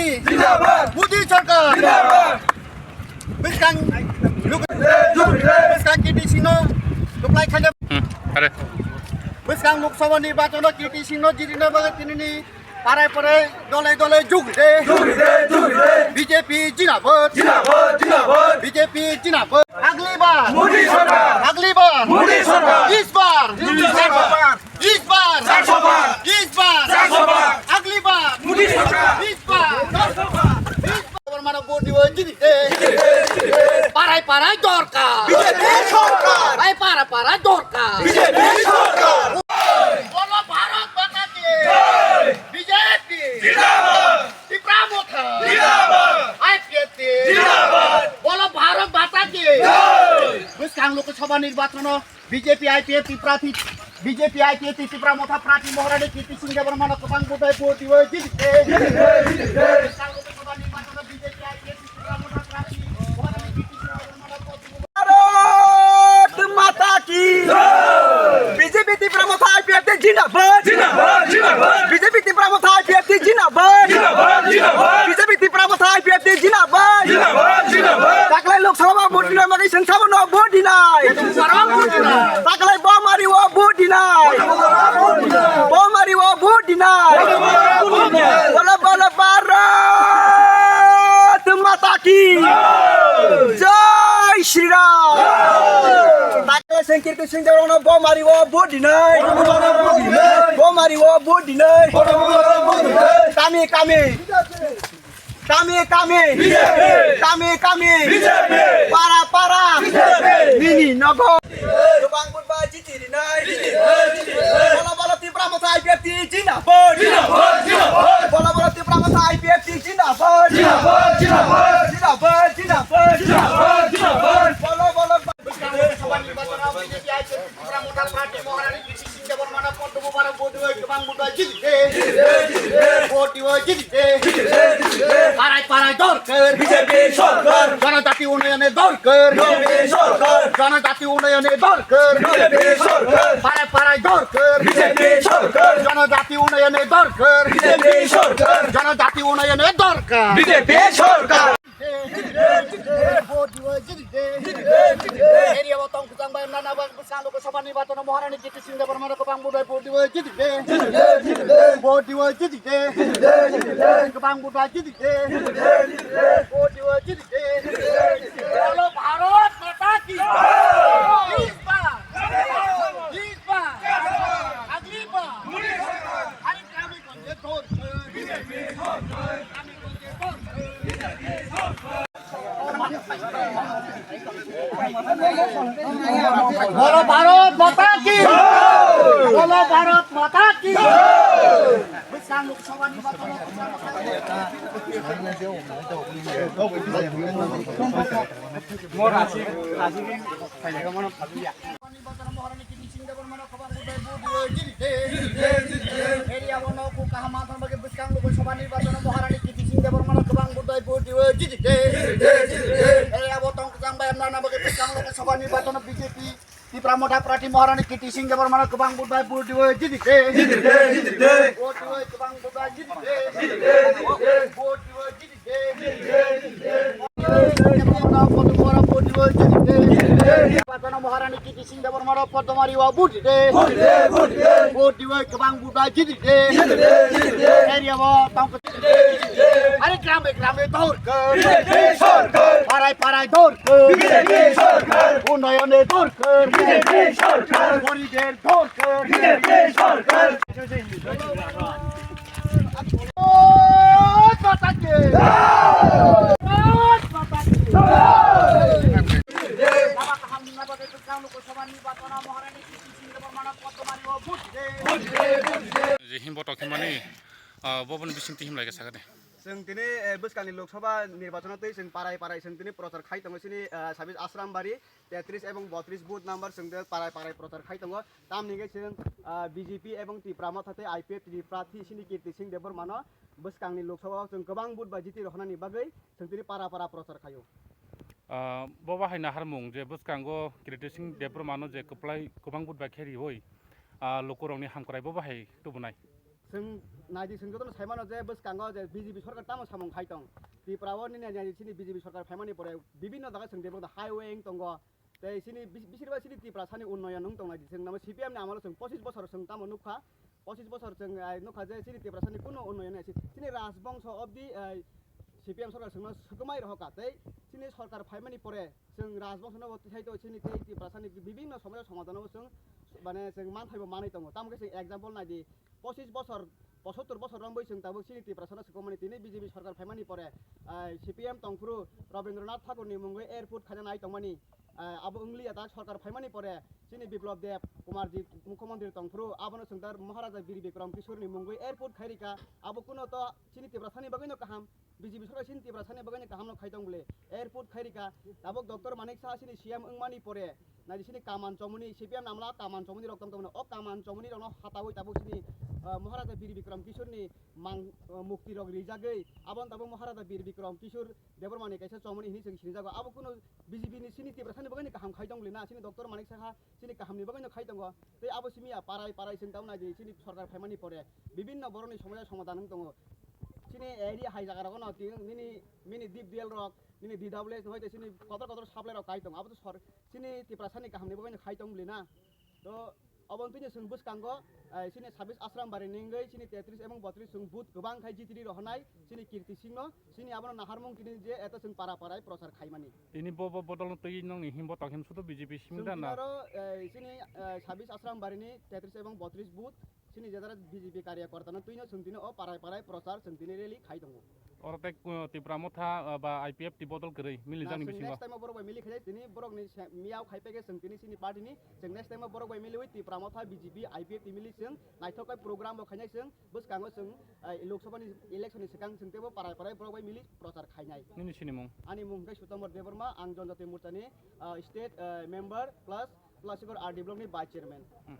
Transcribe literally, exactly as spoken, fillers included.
Jindabad! Modi sarkar! Jindabad! Bwskang, bwskang K T C no reply khaina. Hmm, are. Bwskang Lok Sabha ni bachano K T C no jirina bagwi tinini parai parai dole dole jugde. Jugde, jugde. B J P jindabad! Jindabad, jindabad! B J P jindabad! Agli bar! Modi sarkar! Agli bar! Modi sarkar! Is bar! Modi sarkar! Is bar! Char so bar! Is bar! Char so bar! Agli bar! Modi sarkar! Is bar! Is bar! Bormano vote dibo jini de. Parai parai dorkar. B J P sorkar. Ai parai parai dorkar. B J P sorkar. Bolo Bharat Mata ki. Jai. B J P. Jindabad. Tipra Motha. Jindabad. I P F T. Jindabad. Bolo Bharat Mata ki. Jai. Bwskang Lok Sabha nirbachano B J P I P F T prarthi, B J P I P F T Tipra Motha prarthi Maharani Kirti Singh Debbarmano kwbang budai vote diwi jiti khe. Bwskang Lok Sabha nirbachano B J P I P F T Tipra Motha prarthi Maharani Kirti Singh Debbarmano vote diwi. Bharat Mata ki! B J P Tipra Motha I P F T jindabad! Jindabad, jindabad! B J P Tipra Motha I P F T jindabad! Jindabad, jindabad! B J P Tipra Motha I P F T jindabad! Jindabad, jindabad! Taklai Lok Sabha vote dina magi seng sabo no vote dinai. Taklai Bomari o vote dinai. Bomari o vote dinai. Bola bola Bharat Mata ki. Jai Shri Ram. Taklai seng Kirti Singh Debbarmano Bomari o vote dinai. Bomari o vote dinai. Kami kami. Kami kami. B J P. Kami kami. B J P. Para para. B J P. Nini nogo. Gobang budba jiti rinai. Jiti rinai, jiti rinai. Bola bola Tipra Motha I P F T jindabad. Jindabad, jindabad. Bola bola Tipra Motha I P F T jindabad. Jindabad, jindabad. Jindabad, jindabad. Jindabad, jindabad. Bola bola. Bwskang Lok Sabha nirbachano B J P I P F T Tipra Motha prarthi Maharani Kirti Singh Debbarmano Padma Mubarak vote diwi kwbang budai jiti khe. Vote diwi jiti khe. Parai parai dorkar. B J P sorkar. Jonojati unnoyone dorkar. B J P sorkar. Jonojati unnoyone dorkar. B J P sorkar. Parai parai dorkar. B J P sorkar. Jonojati unnoyone dorkar. B J P sorkar. Jonojati unnoyone dorkar. B J P sorkar. Area o tong kwchang bai nana bang bwskang Lok Sabha nirbachano Maharani Kirti Singh Debbarmano kwbang budai vote diwi jiti de. Vote diwi jiti de. Kwbang budai jiti de. Vote diwi jiti de. Bolo Bharat Mata ki. Is bar. Is bar. Agli bar. Hari kami Bolo Bharat Mata ki! Bolo Bharat Mata ki! Bwskang Lok Sabha nirbachano Maharani Kirti Singh Debbarmano kwbang budai vote diwi jiti de. Area o no kok kaham manthang bagwi bwskang Lok Sabha nirbachano Maharani Kirti Singh Debbarmano kwbang budai vote diwi jiti de. Area o tong kwchang bai nana bagwi bwskang Lok Sabha nirbachano B J P Tipra Motha prarthi Maharani Kirti Singh Debbarmano kwbang budai vote diwi jiti de. Vote diwi kwbang budai jiti de. Vote diwi jiti de. Maharani Kirti Singh Debbarmano Padma Mubarak vote de. Vote diwi kwbang budai jiti de. Area o tong Are grame grame dorkar. B J P sorkar. Parai parai dorkar. B J P sorkar. Unnoyone dorkar. B J P sorkar. Goriber dorkar. B J P sorkar. Jai Hind, bo tongthimani, ah, bo boni bisingtwi himlai khe sakha de. Chwng tini, eh, bwskangni Lok Sabha nirbachano twi chwng parai parai chwng tini prochar khai tongo chini, ah, sabis Ashram Bari, tetris ebong botris booth number chwng tei parai parai prochar khai tongo. Tamni hwnkhe chwng, ah, B J P ebong Tipra Motha tei I P F T ni prarthi chini Kirti Singh Debbarmano bwskangni Lok Sabha o chwng kwbang booth bai jiti rohornani bagwi chwng tini para para prochar khaio. Ah, bo bahai naharmung je bwskango Kirti Singh Debbarmano je kwplai kwbang booth bai khe riwi, ah, lukurokni hamkrai bo bahai tubunai. Chwng naidi, chwng jotono saimano je bwskango je B J P sorkar tamo samung khai tong. Tripura o nini naidi chini B J P sorkar phaimani pore bibinno jaga chwng develop highway wng tongo. Tei chini bis-, bisir ba chini Tiprasani unnoyon wng tong naidi. Chwng namo C P M ni amolo chwng pochis bosor chwng tamo nukha. Pochis bosor chwng, ai, nukha je chini Tiprasani kuno unnoyon wngya. Chini rajbongso obdi, ai, C P M sorkar chwngno swkmai rohorkha. Tei chini sorkar phaimani pore chwng rajbongsono bo twisaito chini tei Tiprasani bibinno somosya somadhano bo chwng, mane, chwng manthaibo manwi tongo. Tamo khe chwng example naidi, pochis bosor, posottor bosor romwi chwng tabuk chini Tiprasano swkmani tini B J P sorkar phaimani pore, ah, C P M tongphuru Rabindranath Thakurni mungwi airport khaina nai tongmani, ah, abo wngliya tak sorkar phaimani pore chini Biplab Deb Kumarji mukhyamantri tongphuru abono chwng tar Maharaja Bir Bikram Kishorni mungwi airport khairika, abo kuno to chini Tiprasani bagwino kaham. B J P sorkar chini Tiprasani bagwino kaham no khai tong bole. Airport khairika, tabuk Doctor Manik Saha chini C M wngmani pore, naidi chini kaman chomoni, C P M namla kaman chomoni rok tong tongmani. O kaman chomoni rokno hatawi tabuk chini, ah, Maharaja Bir Bikram Kishorni mang, ah, mukti rok rijagwi, aboni tabuk Maharaja Bir Bikram Kishor Debbarmani kaisa chomoni hinwi chwng sinijago. Abo kuno B J P ni chini Tiprasani bagwino kaham khai tong bole na, chini Doctor Manik Saha chini kahamni bagwino khai tongo. Tei abo simi ya parai parai chwng tamo naidi chini sorkar phaimani pore bibinno borokni somosya somadhan wng tongo. Chini area hai jaga rogono tini nini, mini deep well rok, nini D W S ni hoite chini kotor kotor supply rok kai tongo. Abo to sor-, chini Tiprasani kahamni bagwino khai tong bole na. To oboni tini chwng bwskango, eh, chini sabis Ashram Bari ni wngwi chini tetris ebong botris chwng booth kwbang khai jitiri rohornai chini Kirti Singh no. Chini abono naharmung tini je eto chwng para parai prochar khaimani. Tini bo, bo bodol no twi nongni himbo tong him sudo B J P simi Chwng da tini na? Aro, eh, chini, eh, sabis Ashram Bari ni tetris ebong botris booth chini je jara B J P karyakorta no twi no chwng tini o parai parai prochar chwng tini rally khai tongo. Oro tei, uh, Tipra Motha, uh, ba I P F T bodol kwrwi mili Na, jani chwng bisingo. Next time o borok bai mili khainai tini borok ni se-, miyao khai peke chwng tini chini party ni chwng next time o borok bai miliwi Tipra Motha B J P I P F T mili chwng naithok kai program bo khainai chwng bwskango chwng, eh, Lok Sabha ni election ni swkang chwng teibo parai parai borok bai mili prochar khainai. Nini sinimung? Ani mung hwnkhe Sutomor Debbarma, ang Jonjati Morcha ni, eh, state, eh, member plus Plastikor R D block ni vice chairman. Hmm.